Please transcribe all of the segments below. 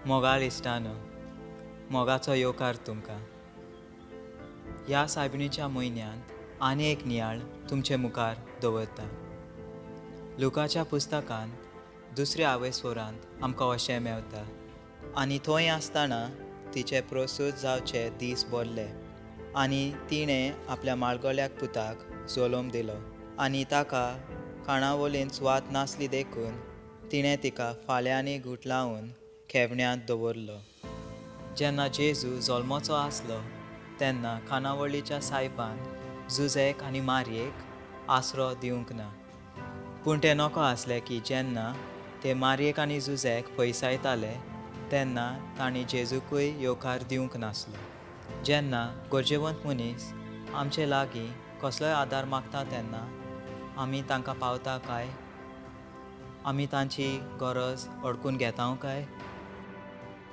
मोगाळ इश्टानो, मोगाचो येवकार तुमकां. ह्या सायबिणीच्या म्हयन्यांत आनी एक नियाळ तुमचे मुखार दवरता. लुकाच्या पुस्तकांत दुसऱ्या आवयस्वरांत आमकां अशें मेवता, आनी थंय आसतना तिचे प्रसूत जावचे दीस भरले आनी तिणें आपल्या माळगोल्याक पुताक जल्म दिलो आनी ताका खाणावळींत सुवात नासली देखून तिणें तिका फाल्यांनी गुठलावन खेवण्यांत दवरलो. जेन्ना जेजू जल्माचो आसलो तेन्ना खानावळीच्या सायबान जुझेक आनी मारयेक आसरो दिवंक ना. पूण तें नकळो आसलें की जेन्ना ते मारयेक आनी जुझेक पयसायताले तेन्ना तांणी जेजूकूय येवकार दिवंक नासलो. जेन्ना गरजेवंत मनीस आमचे लागीं कसलोय आदार मागता तेन्ना आमी तांकां पावता काय? आमी तांची गरज अडकून घेता काय?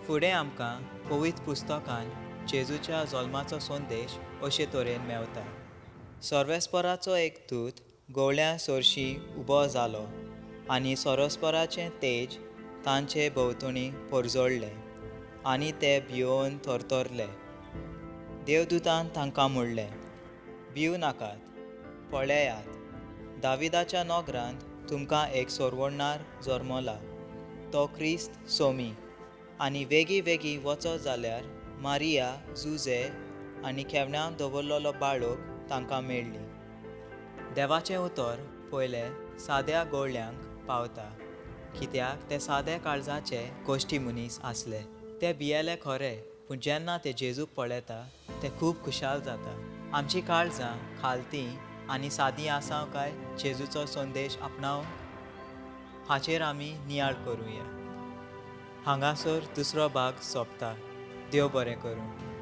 फुडें आमकां पवित्र पुस्तकान जेजूच्या जल्माचो संदेश अशे तरेन मेवता. सर्वेस्पराचो एक दूत गवळ्या सरशीं उबो जालो आनी सरस्पराचें तेज तांचे भोंवतणी परजळ्ळें आनी ते भियोवन थरथरले. देवदूतान तांकां म्हणलें, भिवू नाकात, पळयात, दाविदाच्या नगरांत तुमकां एक सोरवणार जल्मला, तो क्रिस्त सोमी. आनी वेगीं वेगीं वचत जाल्यार मारिया, जुझे आनी खेवण्यांत दवरलेलो बाळक तांकां मेळ्ळी. देवाचें उतर पयलें साद्या गवळ्यांक पावता, कित्याक ते सादे काळजाचे कश्टी मनीस आसले. ते भियेले खरे, पूण जेन्ना ते जेजूक पळयता ते खूब खुशाल जाता. आमची काळजां खालती आनी सादी आसा काय जेजूचो संदेश आपणावंक? हाचेर आमी नियाळ करुया. हांगासर दुसरो भाग सोंपता. देव बरें करूं.